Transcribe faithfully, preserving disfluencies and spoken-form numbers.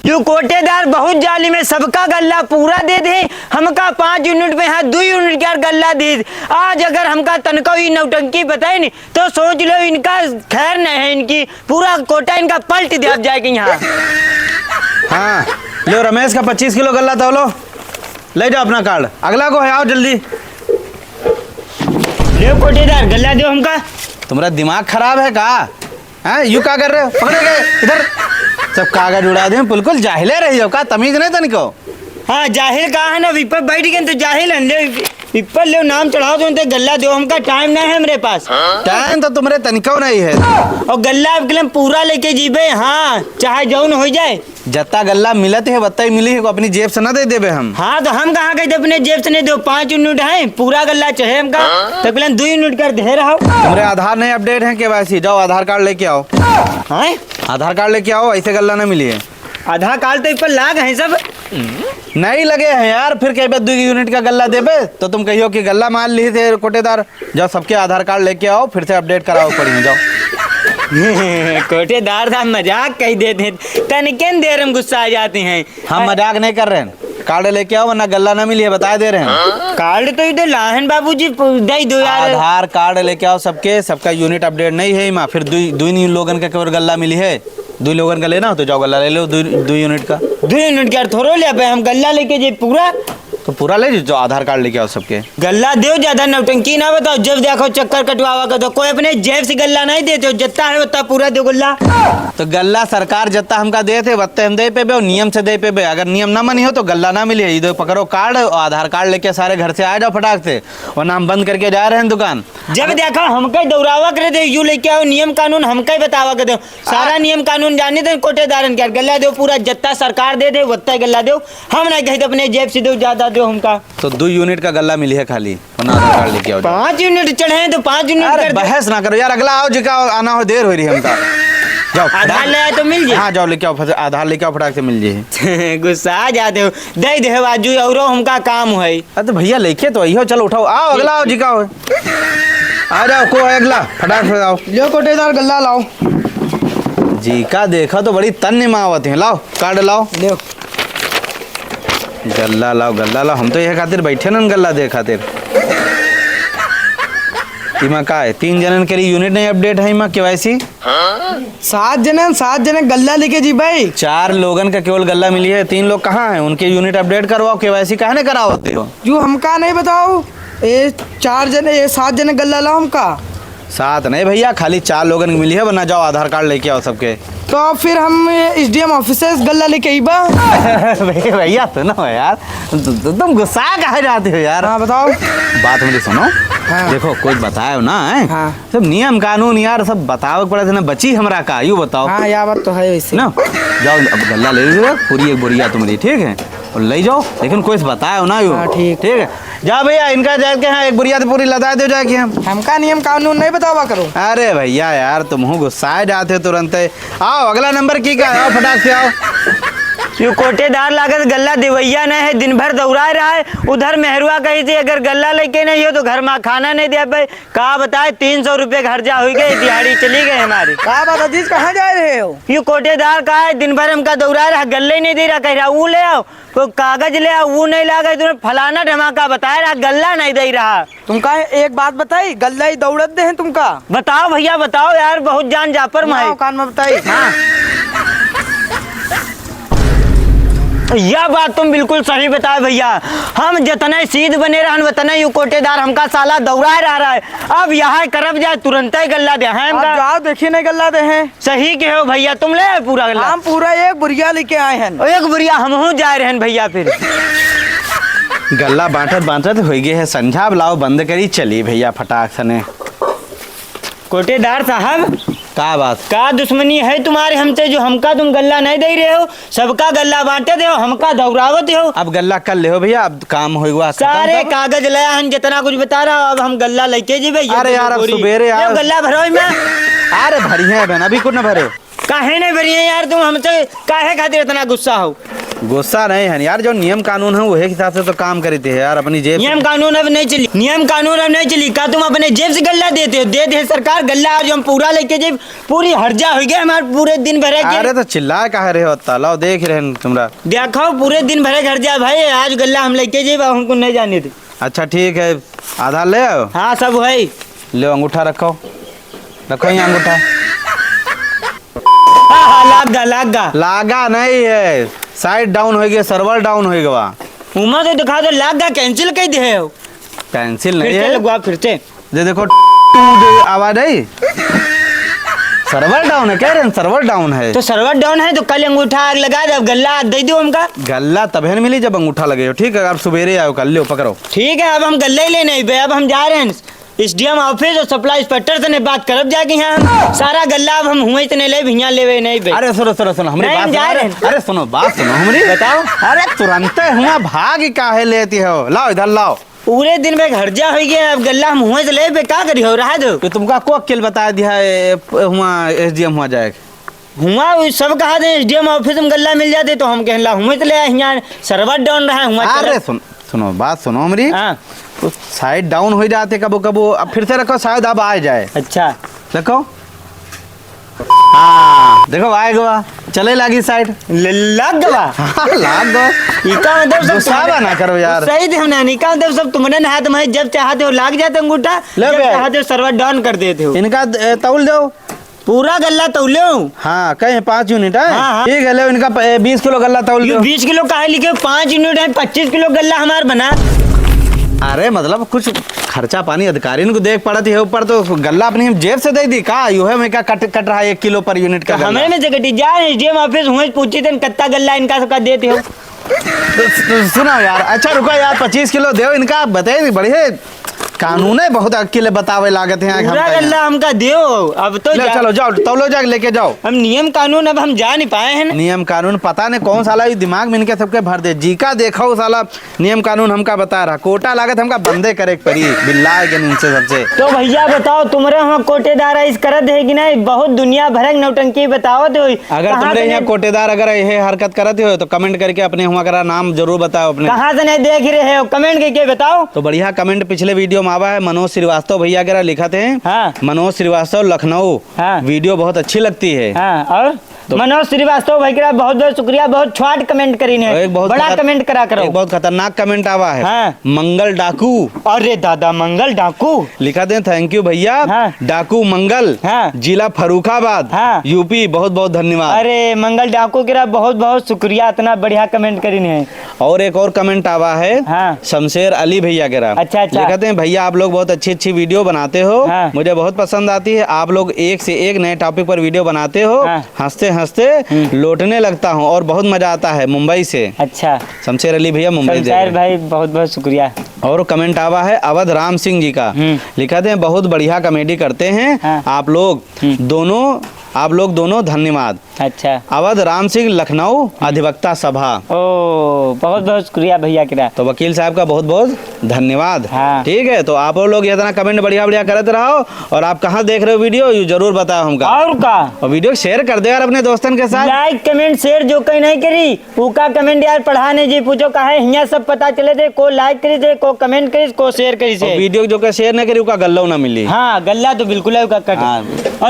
यू कोटेदार बहुत जालिम है, सबका गल्ला पूरा दे दे, हमका पाँच यूनिट में यहाँ दो यूनिट का गल्ला दे। आज अगर हमका तनका ई नौटंकी बताइन, तो सोच लो, इनका खैर नहीं है, इनकी पूरा कोटा इनका पलट दिया जाए कि यहाँ। हाँ, लो रमेश का पच्चीस किलो गल्ला तौलो, ले जाओ अपना कार्ड। अगला को है, आओ जल्दी। ले कोटेदार, गल्ला दो हमका। तुम्हारा दिमाग खराब है का? हैं, यू का कर रहे हो? पकड़े गए इधर। सब कागज उड़ा दे, बिल्कुल जाहिले रही हो का? तमीज नहीं तनिको। हाँ, जाहिल का है ना, विपद बैठ गए तो जाहिल है। ले, विपद ले नाम चढ़ाओ तो उनते गल्ला दो, हमका टाइम ना है हमरे पास। टाइम तो तुम्हरे तनिको नहीं है। और गल्ला अब के हम पूरा लेके जीबे, हाँ, चाहे जौन हो जाए। जत्ता गल्ला मिलत है, वत्ता ही मिली है, को अपनी जेब से ना दे देबे हम। हाँ, तो हम कहाँ कहे थे अपने जेब से नहीं दो, पाँच यूनिट है, पूरा गल्ला चाहे हमका, तो के दो यूनिट कर दे रहा। तुम्हरे आधार नहीं अपडेट है, केवाईसी, जाओ आधार कार्ड लेके आओ। हैं? आधार कार्ड लेके आओ, ऐसे गल्ला ना मिली है। आधार कार्ड तो इस पर लाग है सब। नहीं लगे हैं यार, फिर कह दो यूनिट का गल्ला देबे तो तुम कहियो कि गल्ला मार ली थे कोटेदार। जाओ सबके आधार कार्ड लेके आओ, फिर से अपडेट कराओ पड़ी, जाओ। कोटेदार साहब मजाक कही देते हैं, तनिके देर में गुस्सा आ जाते हैं। हम मजाक नहीं कर रहे हैं, कार्ड लेके आओ वरना गल्ला ना मिली है, बता दे रहे हैं। कार्ड तो इधर लाहन बाबूजी, दे दो यार। आधार कार्ड लेके आओ सबके, सबका यूनिट अपडेट नहीं है, माँ फिर दुई दुई लोगन का केवल गल्ला मिली है। दुई लोगन का लेना हो तो जाओ गल्ला ले लो, दुई दुई यूनिट का। दुई यूनिट का थोड़ो ले पे हम गल्ला लेके जे पूरा। तो पूरा ले जाओ, आधार कार्ड लेके आओ सबके। गल्ला देव, ज्यादा नौटंकी ना बताओ, जब देखो चक्कर कटवावा का तो कोई अपने जेब से गल्ला नहीं देते हो, जितना है उतना पूरा दो गल्ला। तो गल्ला सरकार जितना हमका देते वत्ते हम दे पेबे और नियम से दे पेबे, अगर नियम ना मनी हो तो गल्ला ना मिले। ये दो पकड़ो कार्ड और आधार कार्ड लेके सारे घर से आ जाओ फटाक से, वरना हम बंद करके जा रहे हैं दुकान। जब देखा हमके दौरावा करे दे, यू लेके आओ नियम कानून हमके बतावा के दे। सारा नियम कानून जाने दे कोटेदारन के, गल्ला दो पूरा जत्ता सरकार दे दे, वत्ता गल्ला दो। हम नहीं कहे तो अपने जेब से दो, ज्यादा दो हमका। तो दो यूनिट का गल्ला मिली है खाली, वरना आधार कार्ड लेके आओ, जाओ। पाँच यूनिट चढ़े हैं तो पाँच यूनिट अरे कर दो। बहस ना करो यार, अगला आओ जिका आना हो, देर हो रही है हमका। जाओ आधार ले आए तो मिल जाए। हाँ जाओ लेके आओ, फट- आधार लेके आओ फटाक से मिल जाए। गुस्सा आ जाते हो, दे दे बाजू औरो हमका काम है। अरे तो भैया लेके तो आई हो, चलो उठाओ, आओ अगला आओ जिका हो। आ जाओ, को है अगला? फटाक से आओ। लियो कोटेदार गल्ला लाओ। जी का देखा तो बड़ी तन्नी मावत है। लाओ, कार्ड लाओ। लियो। गल्ला लाओ, गल्ला लाओ। हम तो यह खातिर बैठे ना गल्ला दे खातिर। इमा का है? तीन जनन के लिए यूनिट नहीं अपडेट है इमा, केवाईसी। सात जने, सात जने गल्ला लेके जी भाई। चार लोगन का केवल गल्ला मिली है, तीन लोग कहाँ हैं? उनके यूनिट अपडेट करवाओ, केवाईसी काहे नहीं करावते हो? जो हमका नहीं बताओ, ये चार जने, ये सात जने गल्ला लाओ हमका। सात नहीं भैया, खाली चार लोगन की मिली है, वरना जाओ आधार कार्ड लेके आओ सबके। तो फिर हम एसडीएम ऑफिस से गल्ला लेके आई बा। भैया सुनो यार, तु-, तु-, तुम गुस्सा काहे जाते हो यार? हाँ, बताओ। बात मेरी सुनो। हाँ। देखो, कुछ बताए हो ना, हैं? हाँ। सब नियम कानून यार, सब बतावे के पड़े थे ना, बची हमरा का, यू बताओ। हाँ, या बात तो है वैसे। ना, जाओ अब गल्ला ले लीजिए, पूरी एक बोरिया तुम्हारी, ठीक है? और ले जाओ, लेकिन कुछ बताए हो ना, यू। हाँ, ठीक। ठीक है, जाओ भैया, इनका जाके हाँ, एक बोरिया तो पूरी लदा दो जाके हम। हमका नियम कानून नहीं बतावा करो। अरे भैया यार, तुम हो गुस्साए जाते हो तुरंत। आओ, अगला नंबर की का है? आओ, फटाक से आओ। यू कोटेदार लागत गल्ला देवैया नहीं है, दिन भर दौड़ाए रहा है। उधर मेहरुआ कही थी, अगर गल्ला लेके नहीं हो तो घर में खाना नहीं दे पाए। का बताए, तीन सौ रुपये खर्चा हुई गए, दिहाड़ी चली गई हमारी। का बात अजीज, कहाँ जा रहे हो? यू कोटेदार का है, दिन भर हमका दौड़ाए रहा, गल्ले ही नहीं दे रहा, कह रहा, "ऊ ले आओ, कोई कागज ले आओ, ऊ नहीं लागे, तुम्हें फलाना ढमाका बताए रहा, गल्ला नहीं दे रहा।" तुमका एक बात बताई, गल्ला ही दौड़त दे हैं तुमका। बताओ भैया, बताओ यार, बहुत जान जापर में है। आओ, कान में बताई। हाँ। यह बात तुम बिल्कुल सही बताए भैया, हम जितने सीध बने रहन, उतने यू कोटेदार हमका साला दौड़ाए रह रहा है। अब यहाँ करब जाए, तुरंते गल्ला दे हैं अब हमका। जाओ, देखिए, नहीं गल्ला दे हैं। सही के हो भैया, तुम ले आए पूरा गल्ला? हम पूरा एक बुरिया लेके आए हैं। एक बुरिया हमहू जाए रहन भैया फिर। गल्ला बांटत बांटत होइ गए है संझा, अब लाओ बंद करी, चली भैया फटाक सने। कोटेदार साहब, का बात? का दुश्मनी है तुम्हारे हमसे जो हमका तुम गल्ला नहीं दे रहे हो? सबका गल्ला बांटे दे हो, हमका दौड़ावत हो। अब गल्ला कर ले हो भैया, अब काम होई हुआ खत्म सारे तब। कागज ले आए हैं, जितना कुछ बता रहा हो, अब हम गल्ला लेके जीबे। ये अरे देखो यार, अब बोरी। सुबेरे ये यार। गल्ला भरो में। अरे भरी है बहन, अभी कुछ न भरे। काहे नहीं भरी है यार, तुम हमसे काहे खातिर इतना गुस्सा हो? गुस्सा नहीं है यार, जो नियम कानून है, वही हिसाब से तो काम करी थी यार, अपनी जेब से। नियम कानून अब नहीं चली, नियम कानून अब नहीं चली। का तुम अपने जेब से गल्ला देते हो? दे दे सरकार गल्ला, आज हम पूरा लेके जाइब। पूरी हर्जा होइ गया हमार, पूरे दिन भरे के। अरे तो चिल्लाए काहे रहे हो? तालाव देख रहे हैं तुमरा। देखो, पूरे दिन भरे हर्जा भाई, आज गल्ला हम लेके जाइब, अब हमको नहीं जाने दे। अच्छा ठीक है, आधा ले आओ। हाँ, सब है। ले अंगूठा रखो, रखो यहाँ अंगूठा। हाँ, हाँ, लाग गा, लाग गा। लागा नहीं है, side down होइ गया, server down होइ गवा। उमा तो दिखा दो, लाग गा, cancel कह दे हो। Cancel फिर नहीं से है। लगवा, फिर से। जे देखो, टू दे आवाज आई। Server down है, कह रहे हैं server down है। तो server down है तो कल अंगूठा आग लगा दे, अब गल्ला दे दो हमका। गल्ला तबे न मिली जब अंगूठा लगे हो, ठीक है? अब सुबेरे आओ, कल लो, पकड़ो। ठीक है, अब हम गल्ला ही लेने आई बे, अब हम जा रहे हैं। S D M office और supply inspector से ने बात करब जाके यहाँ हम। सारा गल्ला अब हम हुए इतने ले, हियाँ लेवे नहीं बे। अरे सुनो, सुनो, सुनो, हमारी नहीं, बात हम सुनो, जा अरे, रहे हैं। अरे सुनो, बात सुनो हमारी। बताओ। अरे तुरंते हुआ भाग काहे लेती हो? लाओ इधर लाओ। पूरे दिन में हर्जा होइ गया, अब गल्ला हम हुए से लेबे, का करी हो, रहा दो। तो तुमका को अक्ल बता दिया है, प-, हुआ S D M हुआ जाए? हुआ वो सब कहा दे, S D M office में गल्ला मिल जाते तो हम कहला हुए से ले आए, हियाँ server down रहा है, हुआ अरे चले। सुन, सुनो, बात सुनो हमारी। हाँ। तो side down हो जाते कबो कबो, अब फिर से रखो, शायद अब आ जाए। अच्छा। रखो। हाँ, देखो, आए गवा, चले लागी side। ल-, लग गवा। हाँ, लाग गवा। इका मतलब सब गुस्सा तुम्हारे बा ना करो यार। सही थे हमने, इका मतलब सब तुम्हारे हाथ में है, जब चाहते हो लाग जाते अंगूठा, ले जब बे। चाहते हो server down कर देते हो। इनका, ए, तौल दो। पूरा गल्ला तौले हो? हाँ, कहे पाँच unit है। हाँ, हाँ। ठीक है, ले इनका प-, ए, बीस किलो गल्ला तौल यो दो। बीस किलो काहे लिखे? पाँच unit है, पच्चीस किलो गल्ला हमार बना। अरे मतलब कुछ खर्चा पानी अधिकारी को देख पड़त है ऊपर, तो गल्ला अपनी हम जेब से दे दी का? यो है मैं क्या कट, कट रहा है एक किलो per unit का तो गल्ला? हमें में से कटी जा, S D M office हुए पूछी तन कत्ता गल्ला इनका सबका देते हो। तो, तो सुनो यार, अच्छा रुको यार, पच्चीस किलो देओ इनका, बताइए बढ़िया कानून है, बहुत अक्ल बतावे लागत है पूरा हमका यहाँ। गल्ला हमका देओ, अब तो ले, जा। चलो जाओ, तौलो जा लेके जाओ। हम नियम कानून अब हम जा नहीं पाए हैं ना। नियम कानून पता नहीं कौन साला ये दिमाग में इनके सबके भर दे। जी का देखो साला, नियम कानून हमका बता रहा, कोटा लागत हमका बंदे करे के पड़ी, बिल्लाए के इनसे सबसे। तो भैया बताओ, तुम्हरे वहाँ कोटेदार ऐस करत है कि नहीं? बहुत दुनिया भर के नौटंकी बतावत हो। अगर कहाँ तुमरे से यहाँ ने- कोटेदार अगर ये हरकत करत हो तो comment करके अपने हुआ करा नाम जरूर बताओ अपने। कहाँ से नहीं देख रहे हो, comment करके बताओ। तो बढ़िया comment पिछले video में आवा है, मनोज श्रीवास्तव भैया करा लिखत हैं। हाँ। मनोज श्रीवास्तव लखनऊ। हाँ। Video बहुत अच्छी लगती है। हाँ, और? तो मनोज श्रीवास्तव भाई करा बहुत बहुत शुक्रिया, बहुत छोट comment करीन है, एक बहुत बड़ा खतर-, comment करा करो। एक बहुत खतरनाक comment आवा है। हाँ। मंगल डाकू। अरे दादा, मंगल डाकू। लिखा दें, thank you भैया। हाँ। डाकू मंगल, हाँ। जिला फर्रुखाबाद, हाँ। U P, बहुत बहुत धन्यवाद। अरे मंगल डाकू करा बहुत बहुत शुक्रिया, इतना बढ़िया comment करीन है। और एक और comment आवा है, हाँ। शमशेर अली भैया करा। अच्छा, अच्छा। लिखते हैं, "भैया, आप लोग बहुत अच्छी अच्छी video बनाते हो, हाँ। मुझे बहुत पसंद आती है, आप लोग एक से एक नए topic पर video बनाते हो, हाँ। हंसते हंसते हम्म। लोटने लगता हूँ और बहुत मजा आता है।" मुंबई से। अच्छा। शमशेर अली भैया मुंबई से। शमशेर भाई, बहुत बहुत शुक्रिया। और comment आवा है अवध राम सिंह जी का, हम्म। लिखा थे, "बहुत बढ़िया comedy करते हैं हाँ। आप लोग हम्म। दोनों, आप लोग दोनों, धन्यवाद।" अच्छा। अवध राम सिंह, लखनऊ, हम्म। अधिवक्ता सभा। ओ, बहुत बहुत शुक्रिया भैया करा। तो वकील साहब का बहुत बहुत धन्यवाद। हाँ। ठीक है, तो आप लोग इतना comment बढ़िया बढ़िया करत रहो, और आप कहाँ देख रहे हो video, ये जरूर बताओ हमका। और का? और video share कर दे यार अपने दोस्तन के साथ। Like, comment, share जो कहीं नहीं करी, उका comment यार पढ़ा नहीं जी, पूछो काहे, हियाँ सब पता चले थे, को like करी थे, को comment करी, को share करी थे। और video जो का share नहीं करी, उका गल्लो ना मिली। हाँ, गल्ला तो बिल्कुल है, उका कट। हाँ। और